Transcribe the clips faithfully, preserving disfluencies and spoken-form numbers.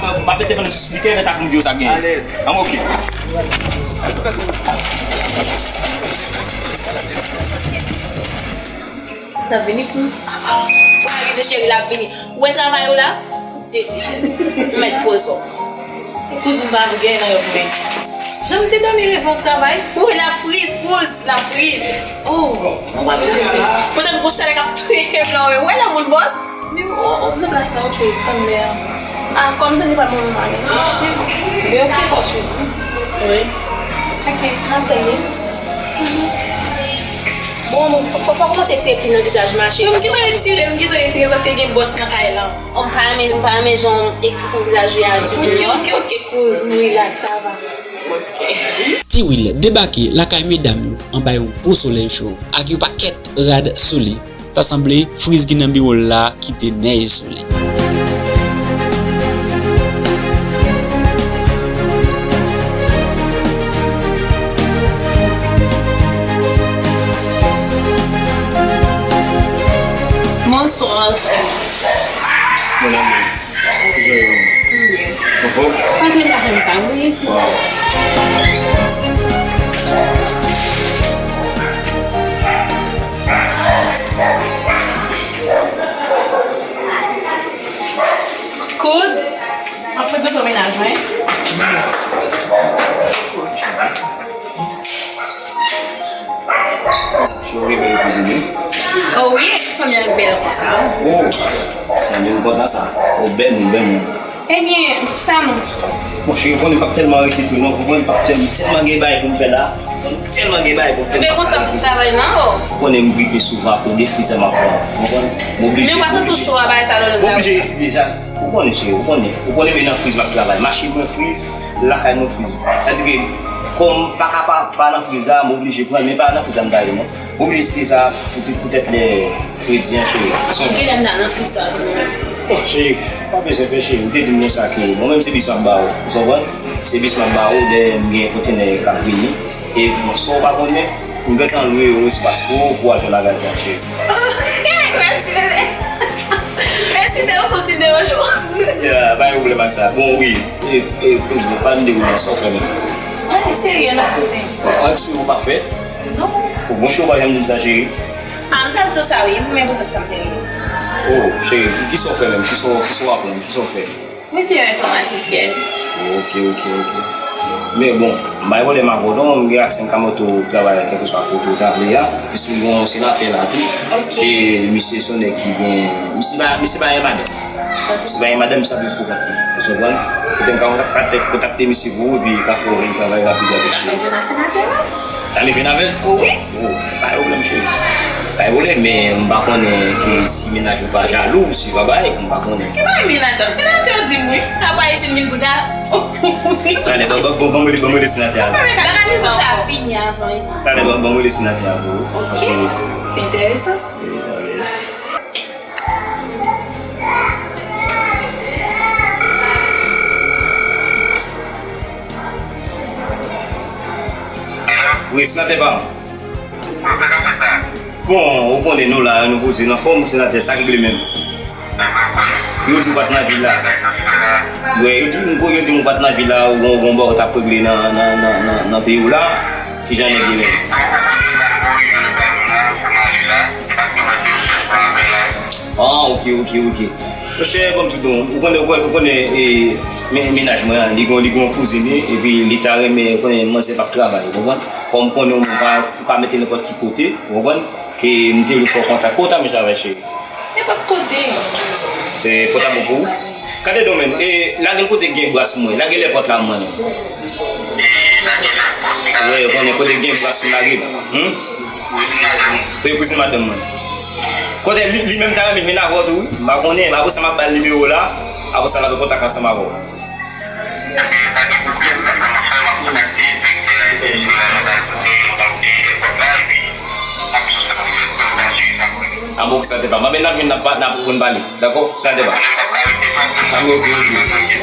fè, m ap mete fann sou spikè, lè sa pou m di yo sa k genyen. Alèz. An, oke. L ap vini, kouz. Ou rive, cheri, l ap vini. Ou wè travay ou la? Tete chèz. Ou mèt poze w. Kouzin pa vle gen nan yo pou mwen. Jan m te dòmi reve yon travay. Wi, la friz, kouz, la friz. Oh, mwen pa bezwen di. Poutèt gwo chalè k ap touye m la, ou wè nan moun bòs. Men, oh, oh, nan plas la, yon choz, tann lè a. Ah, kòm tande pa bon, mwen ale. Se mache. Men, ok, fò suiv. Wi. Ok, m ap tann li. Bon, fò, fò, fò kòmanse tire plim nan vizaj m, cheri. Yo, m gentan retire, m gentan retire paske gen bòs nan kay la. Oh, m pa renmen, m pa renmen jan ekspresyon vizaj ou ye a ditou, non. Ok, ok, ok, kouz, nou relax, sa va. Ti Will debake lakay medam yo anba yon gwo solèy cho ak yon pakèt rad sou li. Ta sanble friz ki nan biwo l la kite nèj sou li. Bonswa, chè. Mon ami, kijan w ye? Anfòm? Patnè m pa fè m sa vre. Waw. Kouz, m ap prezante w mennaj mwen. Cheri, w bèl kouzine. O wi, e ki fanmi an bèl konsa? O, se menm kontan sa. O, bèl moun, bèl moun. Ebyen, chita non. Bon, cheri, ou konnen m p ap tèlman rete tou non, ou konprann, m p ap tèl-, tèlman gen bagay pou m fè la. Tèlman gen bagay pou m fè. Men konsa sou travay nan o. Ou konnen m gripe souvan akoz de friz sa m ap pran. Ou konprann? M oblije. Men ou pa santi w cho a bagay sa lè w nan travay? M oblije retire deja. Ou konnen cheri, ou konnen. Ou konnen men nan friz m ap travay. Machin mwen friz, lakay mwen friz. Sa di ke kòm m pa ka pa, pa nan friz la, m oblije pran, men pa nan friz la m ta ye non. M oblije retire sa poutèt, poutèt lè fredi an cheri. Kilè m ta nan friz sa tou non? Bon, cheri, pa bezwen pè cheri, ou te di m konsa ke mwen menm se bis m ap ba ou. Ou konprann? Se bis m ap ba ou, lè m gen kontenè k ap vini. E bon, sa w pa konnen, m gentan lwe yon espas pou ou, pou w al fè bagay sa, cheri. Mèsi, bebe. Mèsi, se yon kouz ki te yon jou. Ya, pa gen pwoblèm ak sa. Bon, wi. E, e, kouz, bon, pa m de ou nan sa w fè menm. An, serye, non, kouzin. An, si ou pa fè? Non. Ou bon, cheri, ou pa janm di m sa, cheri. A, m t ap di w sa, wi. Mwen, pou sa, sa m te ye. O, cheri, kisa w fè menm? Kisa w, kisa w aprann? Kisa w fè? Mwen se yon enfòmatisyèn. Ok, ok, ok. Men bon, m bay pwoblèm avè w non, m gen aksè m ka montre w travay kèlkeswa kote w ta vle a. Piske m gen yon senatè la tou. Ok. E misye se yon nèg ki gen, misye pa, misye pa gen madanm. Misye pa gen madanm, misye ap viv pou kont li. Ou konprann? Kote m ka kontak-, kontakte misye pou ou, epi l ka fè w vin travay rapid avèk li. Sa m jwenn ak senatè la? Sa m jwenn avè l? Wi. O, pa gen pwoblèm, cheri. Pa gen pwoblèm, men m pa konnen ke si mennaj ou pa jalou, si pa bay, m pa konnen. Ki bay mennaj la? Senatè di m wi. Apa isit mil goud la? Talè, ban, ban, ban, ban m rele, ban m rele senatè a. Bagay mil goud sa fini avan, eti. Talè, ban, ban m rele senatè a pou ou. Ok. Paske se enteresan. E, talè. Wi, senatè pa m. Bon, ou konnen nou la, nou poze nan fòm, senatè, sa k regle menm? Yo di w pa t nan vil la. Wi, yo di m, yo di m ou pa t nan vil la, ou gon, gon bagay w t ap regle nan, nan, nan, nan, nan peyi w la. Kijan nèg ye menm? Ah, ok, ok, ok. Monchè, ban m di w, ou konnen, ou konnen, ou konnen, e, men-, mennaj mwen an, li gon, li gon kouzin li, epi li ta renmen, ou konnen, manzè p ap travay, ou konprann? Kòm konnen ou pa, ou ka mete nenpòt ki kote, ou konprann? Ke m te vle fè w kontak. Kote w ta mete avè cheri? Nenpòt kote. E, kote a bon pou ou? Gade non menm, e, lage l kote gen bras mwen, lage lèpòt la mwen non. Wi, ou konnen kote gen bras mwen lage l. Hmm? Wi, kouzin madanm mwen. Kote li, li menm ta renmen vin avè w tou, wi. M pa konnen, apre sa m ap ba l nimewo w la, apre sa l ap kontak ansanm avè w. A bon, ki sa te pa. Mwen menm n ap vin, n ap pa, n ap konn pale. Dakò? Sa te pa. A bon, ok, ok.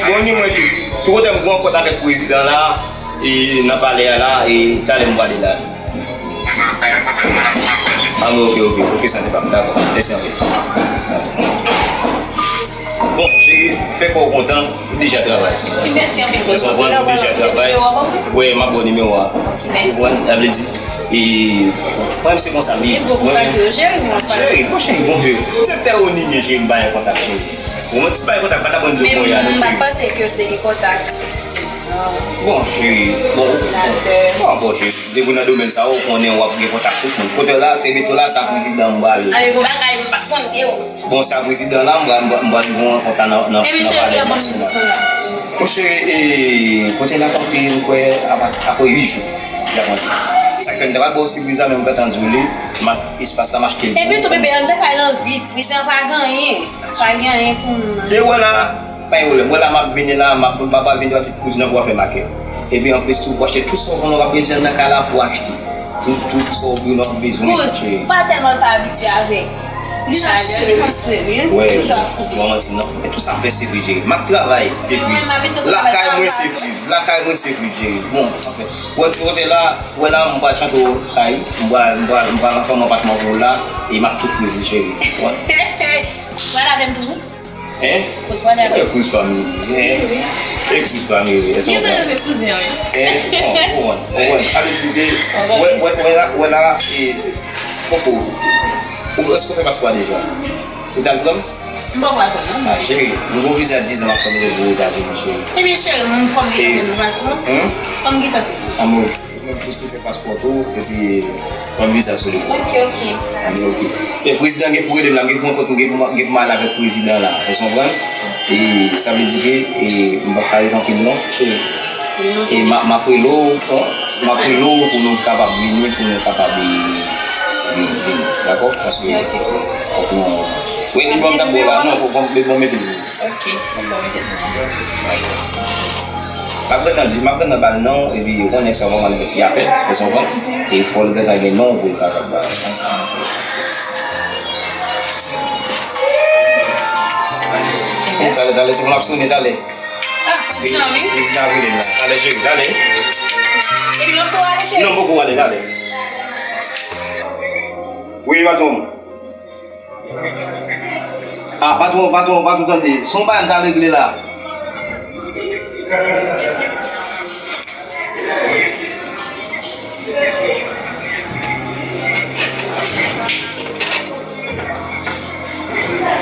Bon, ni mwen tou. Tou kote m gen yon kont avèk prezidan la, e nan palè a la, e talè m prale la. A bon, ok, ok. Ok, sa te pa. Dakò. Mèsi anpil. Bon, cheri, fè kò w kontan, ou deja travay. Mèsi anpil, bòs. Ou konprann, ou deja travay. Wi, m ap ba w nimewo a. Ou konprann, sa vle di, e, mwen menm se konsa m ye. Mwen menm, cheri, bon, cheri, bon, cheri. Se te ou ni mwen, cheri, m bay kontak, cheri. Bon, mwen ti bay kontak, pa ta konn di w kounye a, non, cheri. Men m pa t panse ke se kontak. Bon, cheri, bon, bon, bon, cheri, depi w nan domèn sa, ou konnen w ap gen kontak tout moun. Kote w la, se reto la, sa prezidan m pral. Ale, bon bagay, m pa t konn de ou. Bon, sa prezidan la, m pral, m pral, m pral gen yon kontak nan, nan, nan palè nasyonal. Monchè, e, kote n ap antre, m kwè, apa-, apre uit jou, n ap antre. Sa k fè m ta pral ba w sipriz la, men m gentan di w li, m ap espas la, m achte l. Epi tou, bebe, ann te fè l nan vid, friz la pa gen anyen. Pa gen anyen pou m nan. E wè la, Pa gen pwoblèm. Mwen la, m ap vini la, m ap, m ap vini wè tout kouzin nan pou w fè makèt. Epi anplis tou, pou achte tout sa w konnen w ap bezwen nan kay la pou achte. Tout, tout sa w konnen w ap bezwen, cheri. Kouz, pa tèlman pa abitye avèk chalè, li pa sou, wi. Wè, toujou ap fouti. Mwen manti non. E tout sa m fè se fri, cheri. M ap travay, se fri. Lakay mwen se fri. Lakay mwen se fri, cheri. Bon, anfen. Wè, kote la, wè la, m pral chante w kay. M pral, m pral, m pral anfòm apatman pou w la. E m ap tou frize, cheri. Wè. Pral avè m tou. Hein? Kouz pale avè m. Kouz pa m, hein? Wi, wi. E kouz pa m, wi. Èske w konprann? Kouz, wi. Hein? Bon, bon, bon. Sa vle di ke, wè, wè, wè la, wè la, e, poko. Ou, èske w fè paspò a deja? Ou t al pran l? M poko al pran l, non. Ah, cheri, m gon viza diz an m ap fè pou Etazini, cheri. Ebyen, cheri, m fòm gentan fè l, ou pa konprann? Fòm gentan fè l. Amou. Mwen plis tou fè paspò tou, epi pran viza sou li. Ok, ok. Anben, ok. E prezidan gen pou rele m la, m gen pou rankontre, m gen pou, gen pou m ale avèk prezidan la. Ou konprann? E sa vle di ke, e, m p ap ka rete anpil non. E m a, m ap rele w, m ap rele w pou nou kapab vini, pou nou kapab, e, vini, vini. Dakò? Paske, fòk nou, wi, li ban m dabò la, non, fòk, fòk, fòk mete l. Ok, bon, bon, mete l. M ap gentan di, m ap gentan ba l non, epi ou konnen sa kòman nèg y ap fè, ou konprann? E fò l gentan gen non pou l kapab ba l. Talè, talè, telefòn ap sonnen, talè. Ah, prezidan wi. Prezidan ap rele m la. Talè, cheri, talè. Epi w ap tou ale, cheri? Non, m poko ale, talè. Wi, patwon. Ah, patwon, patwon, patwon, tande. Se yon bagay m ta regle la.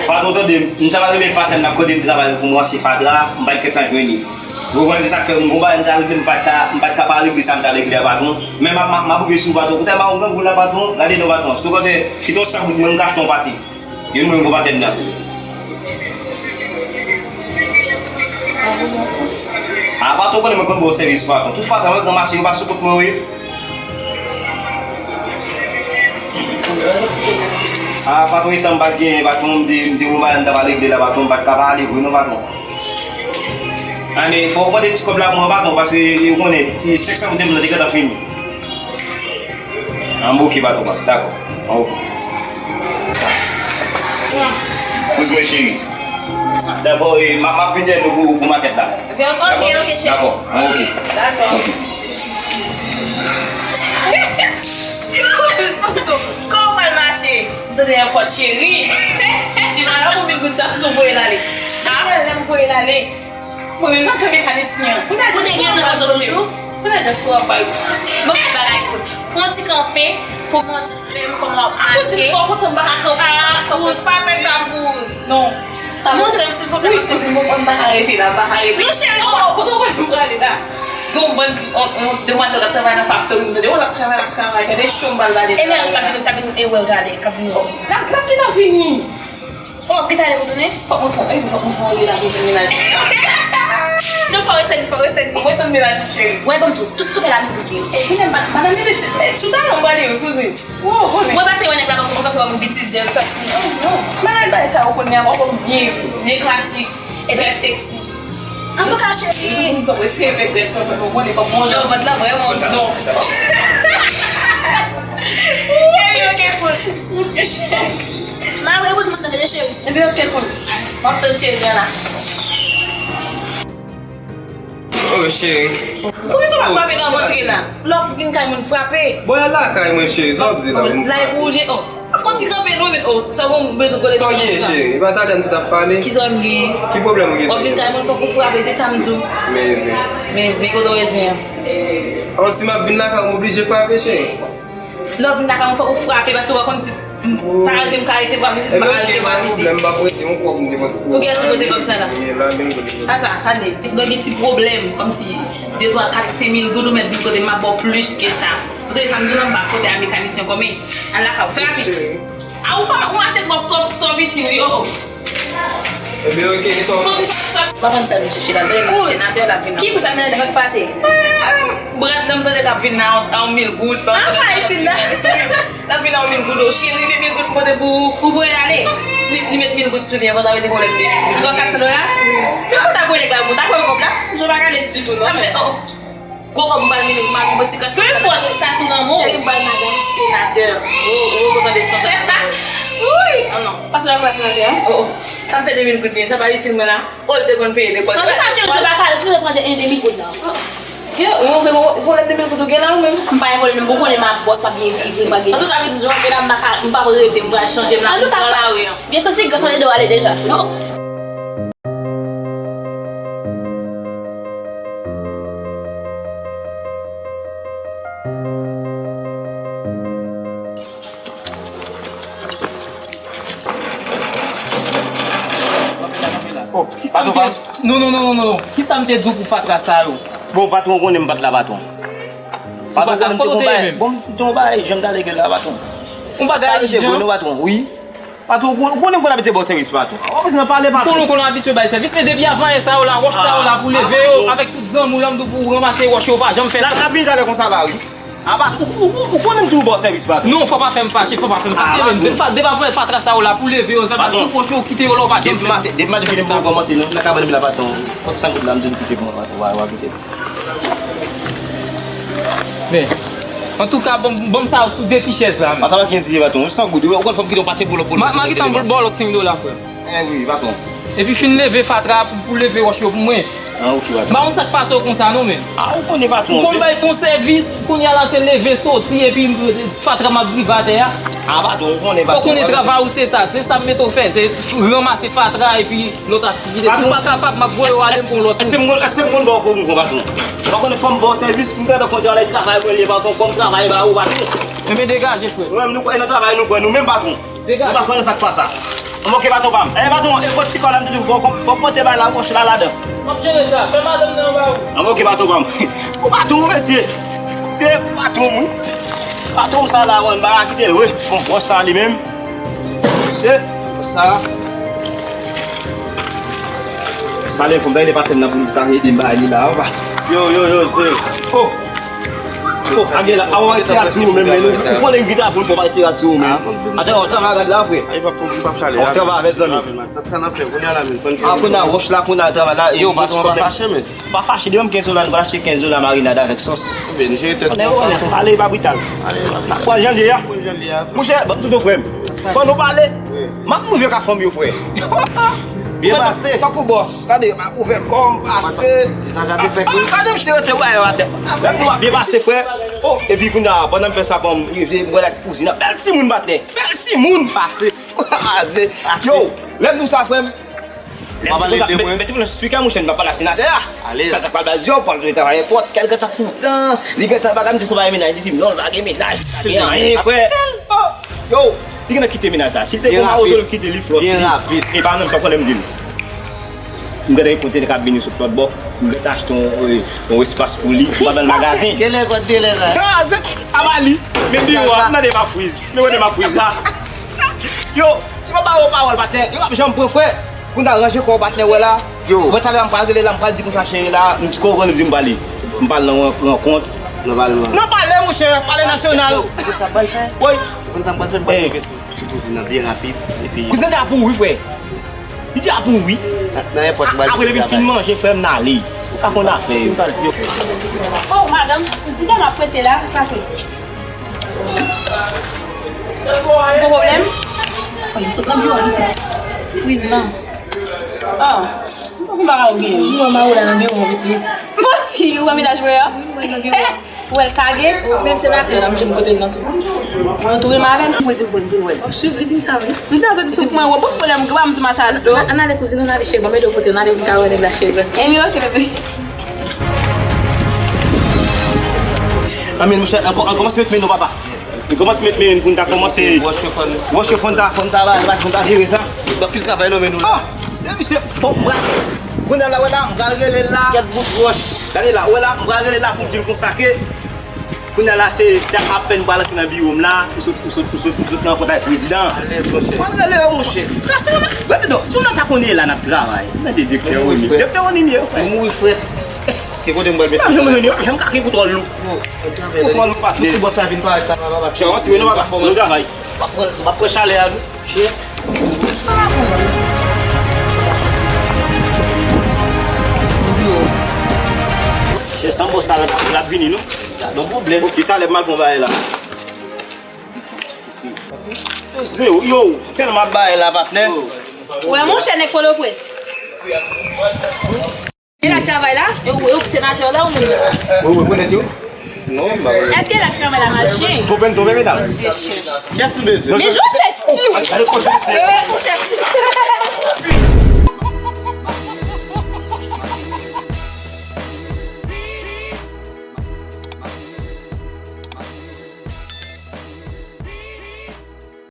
Patwon, tande, m ta pral renmen patnè m nan kote m travay pou mwen se fatra, m pa t gentan jwenn li. Ou konprann se sa k fè m gon bagay m ta regle, m pa t ka, m pa t ka pa regle sa m ta regle a, patwon. Men m ap, m ap, m ap rive sou patwon. Kote m a yon grangou la, patwon. Gade non, patwon. Sitou kote, kite yon san goud mwen, m ka achte yon pate. Youn mwen, m gon pate m nan. A, patwon, konnen mwen konn ba w sèvis, patwon. Tout fatra, mwen, gran mache, yo pa sou kont mwen, wi. A, patwon, etan m pa t gen, patwon, m te, m te gon bagay m ta pral regle la, patwon, m pa t ka pa ale vre, non, patwon. Anben, fò w mande ti kòb la pou mwen, patwon, paske ou konnen, ti senk san goud mwen te gentan fini. An, m oke, patwon, dakò. An, oke. Kouz mwen cheri. Dakò, e, m ap, m ap vin dèyè nou pou, pou makèt la. Oke, oke, cheri. Dakò, an, oke. Dakò. Oke. Kouz, kòman w pral mache? M tande yon pòt cheri. Di m ala pou mil goud sa, m tou voye l ale. A, lè m voye l ale. Mwen menm, sa k fè mekanisyen an. Ou te gen nan sou bouch ou? Ou te just wè bay. Bon, bagay kouz. Fè yon ti kanpe pou fè yon ti kanpe pou kòman w ap mache. Kouz, m pa kontan, m pa ka kanpe. Ah, kouz, pa fè sa, kouz. Non. Montre m, silvouplè, paske si m konprann, m pa ka rete la, m pa ka rete. Non, cheri, oh, kote w wè m prale la? Gen yon bann, yon, yon demwazèl k ap travay nan faktori, m tande, oh, l ap travay, l ap travay, gade cho m pral bale. E mèt ou k ap vin, k ap vin, e wè l gade, k ap vin wè w. L ap, l ap gentan vini. Oh, w ap gentan ale pou tounen? Fòk mwen fè, fòk mwen fè yon relasyon pou menaj mwen. Non, fò w etenn, fò w etenn li. Mwen etenn menaj mwen, cheri. Wè, ban m tou, tout sou kè la nou bouke. E, kounye a, madanm, mete ti, e, sou talon m prale, wi, kouzin. Ou konnen. Mwen pase wè nèg la, mwen fè wè m bitize, sa sou. Oh, non. Bagay, bagay sa, ou konnen, mwen fè m byen, byen klasik, epi seksi. Antouka, cheri. Mwen se fè grès lan, fè mwen konnen, fòk mwen. Non, vant lan vrèman bon. Epi, oke, kouz. Malgre kouz mwen tande cheri. Epi oke kouz. M ap tann cheri an la. Oh, cheri. Poukisa w pa frape nan rantre la? Lè w vin kay moun frape. Bon, e lakay mwen, cheri, sa w ap di la pou m frape? La e pou ou li ye, oh. Fò w ti kanpe lwen, men, oh, sa bon, bezwen kole. Sa w gen, cheri? E pa talè m sot ap pale? Kisa w gen? Ki pwoblèm ou gen? W ap vin kay moun, fòk ou frape, se sa m di w. Men zen. Men zen, kote w zen an? Oh, si m ap vin lakay ou, m oblije frape, cheri? Lè w vin lakay mwen, fòk ou frape, paske w pa konn si sa rive m ka resevwa vizit, m pa ka resevwa vizit. Ebyen, oke, pa gen pwoblèm, m p ap rete yon kòb m te pote pou ou. Pou kiyès ou pote kòb sa la? Sa, sa, tande, lè w gen ti pwoblèm, kòmsi de, twa, kat, senk mil goud, ou mèt vin kote m, m ap ba w plis ke sa. Ou tande sa m di w lan, m pa kote a mekanisyen kòmen. Al lakay ou, fè rapid. A, ou pa, ou mache twò, twò, twò piti, wi, oh, oh. Mwen konn sa nou chèche la, tande nan senatè l ap vin nan. Ki pou sa nan nèg pase? Brad la m tande l ap vin nan a yon mil goud. An pa itil la. L ap vin nan yon mil goud, o cheri, men mil goud m pote pou ou. Ou voye l ale? Li, li met mil goud sou li ankò, sa vle di pwoblèm de mil goud. Ankò kat san dola? Fè kontak pou nèg la, bon, ta pran kòb la. Ou pa gade ditou non. Sa m fè, oh. Gwo kòb m pral mennen pou mari m, ti kras. Peu importe, sa tou nan men w. Cheri, m pral madanm senatè. Ou, ou kontan de son sa. Wi. Ah non. Pase la pou senatè, hein? Oh, oh. Sa m fè de mil goud li, sa pa itil mwen la. Oh, l te konn peye de kòb. An tou ka, cheri, je pa kale, si w te pran de, de mil goud la. Yo, yo, yo, pwoblèm de mil goud ou gen la ou menm? M pa gen pwoblèm, ou konnen m ak bòs pa byen vire, pa gen. An tou ka, pitit, jan m ye la, m pa ka, m pa prete, m pral chanje, m la, m pran lari an. Gen santi gras mande w ale deja. Non. Oh, patwon, pa. Non, non, non, non, non, non. Kisa m te di w pou fatra sa yo? Bon, patwon, ou konnen m pa t la, patwon. Patwon, ou konnen m te gon bagay. Bon, m te gon bagay, jan m t alege la, patwon. Yon bagay ijan. Patwon, wi. Patwon, ou konnen m konn abitye ba w sèvis, patwon. Ou pa bezwen pale, patwon. Ou konnen w konn abitye bay sèvis, men depi avan yè sa yo la, wòch sa yo la pou leve yo, avèk tout zanmi w la, m di w pou w ranmase wòch yo, ou pa janm fè sa. N ap vin talè konsa la, wi. A, patwon, ou, ou, ou konnen m toujou ba w sèvis, patwon. Non, fò pa fè m fache, fò pa fè m fache, men depi, depi avan yè fatra sa yo la pou leve yo, fè tout wòch yo, kite yo la, ou pa janm fè. Depi maten, depi maten, fini pou yo kòmanse, non, nan kabann m la, patwon. Fòk san goud la, m di w kite pou mwen, patwon, w a, w a kite. Men, antouka, ban m, ban m sa sou de ti chèz la, men. Patwon, kenz ye, patwon, san goud, ou konn fò m kite yon pate pou lòt, pou lòt. M a gentan ba w lòt senk dola, frè. Eh wi, patwon. Epi fin leve fatra pou, pou leve wòch yo pou mwen. Ah, ok, patwon. M pa konn sa k pase w konsa, non, men. Ah, ou konnen, patwon. Ou konn bay bon sèvis, kounye a la se leve, soti, epi fatra m ap drive atè a. Ah, patwon, ou konnen, patwon. Fòk konnen travay ou se sa, se sa m mete w fè, se ranmase fatra, epi lòt aktivite. Si w pa kapab, m ap voye w ale pou yon lòt moun. Èske m konn, èske m konn ba w kou, patwon? Ou pa konnen fò m ba w sèvis, m gentan konn travay mwen li, patwon, fò m travay ba ou, patwon. Enben degaje, frè. Mwen menm, nou kwè nan travay, nou kwè nou menm, patwon. Degaje. Ou pa konnen sa k pase. Anben, ok, patwon pa m. Eh, patwon, e kot ti kò la, m te di w, fò, fò, fò w pote bay la, wòch la ladan. M ap jere sa. Fè madanm nan ba ou. Anben, ok, patwon pa m. Ou patwon, mesye. Se patwon, wi. Patwon sa la, wè, m pa ka kite l, wi. Bon, wòch sa li menm. Se sa. Sa lè fò m ta rele patnè m nan pou l ta ede m bay li la, anba. Yo, yo, yo, se. Oh. Oh, a gen la, a wè ti rat sou ou menm, men ou konnen m gen rat pou m fè bay ti rat sou ou menm. Atè, w travay gad la, frè. Ay, pa pou, pa chale. W travay avè zanmi. Sa, sa n ap fè, kounye a la menm. Ah, kounye a, wòch la, kounye a, travay la. Yo, patwon pa fache, men. Pa fache, depi m kenz dola, nou pral achte kenz dola marinad avèk sòs. Ebyen, nou jere tèt nou. Konnen, konnen, pale pa brital. N ap pran jan l ye a. Monchè, ban m di w, frè m. Fò nou pale. M ap moute ka fanm yo, frè. Byen pase. Tankou bòs. Gade, m ap ouvè kò m, pase. Gade m chire tè w atè. Lè m di w ap byen pase, frè. Oh, epi kounye a, pandan m fè sa, ban m, m wè la kouzin nan. Bèl timoun, patnè. Bèl timoun. Pase. Pase. Yo, lè m di w sa, frè m. Lè m di w sa, mete pou nan spikè, monchè, m t ap pale a senatè a. Sa t ap pale baz yo, pale de travay enpòt, kèlke tan kontan. Li gentan bagay, m di se yon bagay mennaj, li di m non, l pa gen mennaj, li pa gen anyen, frè. Oh, yo, li gentan kite mennaj sa. Si l te gon mawozon, l kite li flòt li. Byen rapid. E pa menm sa w konnen m di l. M gentan gen kote li ka vini sou lòt bò. M gentan achte yon, yon espas pou li. M pa nan magazen. Genlè kote genlè sa. Magazen! Aba li! Men biwo a, m nan de ma friz. Men kote ma friz la. Yo, si mwen ba yo pawòl, patnè, yo p ap janm pran, frè. Kounye a ranje kò w, patnè, wè la. Yo. Mwen talè a m pral rele la, m pral di konsa cheri la, m di ko w konnen m di m pale. M pral nan ran-, rankont. Nan pale, monchè, pale nasyonal. Ou konn sa m pral fè? Wi. Ou konn sa m pral fè? M pral fè sou kouzin nan byen rapid. Epi kouzin nan ta pou ou, wi, frè. Li di a pou ou, wi. Nan, nan enpòt bagay. Apre depi l fin manje, frè m, n ale. Ou ka konn afè yo. Oh, madanm, kouzin nan ap prese la, pase. Gon pwoblèm? Wi, m sot nan biwo a, pitit. Friz lan. Ah, m panse m pa ka ou genyen. M wè Mawola nan biwo, pitit. M panse ou wè mennaj mwen an? Wi, m wè l nan biwo a. Ou wè l kage? Menm senatè la, m janm kote l nan tou. Ou antoure m avè l? Mwen di m konn pou l wè l. W ap swiv, li di m sa, wi. M te antre di sou mwen, wè, pòs pwoblèm, m ap tou mache al do. Ann ale kouzin, ann ale cheri, ban m ede w pote, ann ale pou m ta wè nèg la cheri, paske. Anmwey, monchè, an kò-, an kòmanse met men non, papa. Li kòmanse met men pou n ta kòmanse. Wòch yo fò n. Wòch yo fò n ta, fò n ta ba, fò n ta jere sa. Gen anpil travay nan men nou la. Ah! Misye, bon, m pral. Kounye a la, wè la, m pral rele l la. Kèt bout wòch. Gade la, wè la, m pral rele l la pou m di l konsa ke. Kounye a la, se, se apèn m pral antre nan biwo m la, m sot, m sot, m sot, m sot nan rankont avèk prezidan. Fò n rele yo, monchè. La, si w nan, gade non, si w nan ta konnen la n ap travay, mande direktè Rony. Direktè Rony m ye, frè. Mwen mouri frèt. Ki kote m pral mete? Nan, men, men, men, men, men, men, men, kontwòl lou. Kontwòl lou, patnè. Pou bòs la vin parèt la, papa. Fè yon ti nou, papa. Nou travay. M ap pran, m ap pran chalè a tou. Chè, san bòs la, l ap vini, non? Gon pwoblèm. Ok, talè m al pran bagay la. Yo, yo, tèlman ap bay la, patnè. Wè, monchè, nèg Pòtoprens. E la travay la? E ou, e ou senatè la ou menm? Wi, wi, konnen yo. Non, ba. Èske la travay la mache? Twonpe, twonpe, medam. Kiyès nou bezwen? Men Joseph Steve. Gade koze se.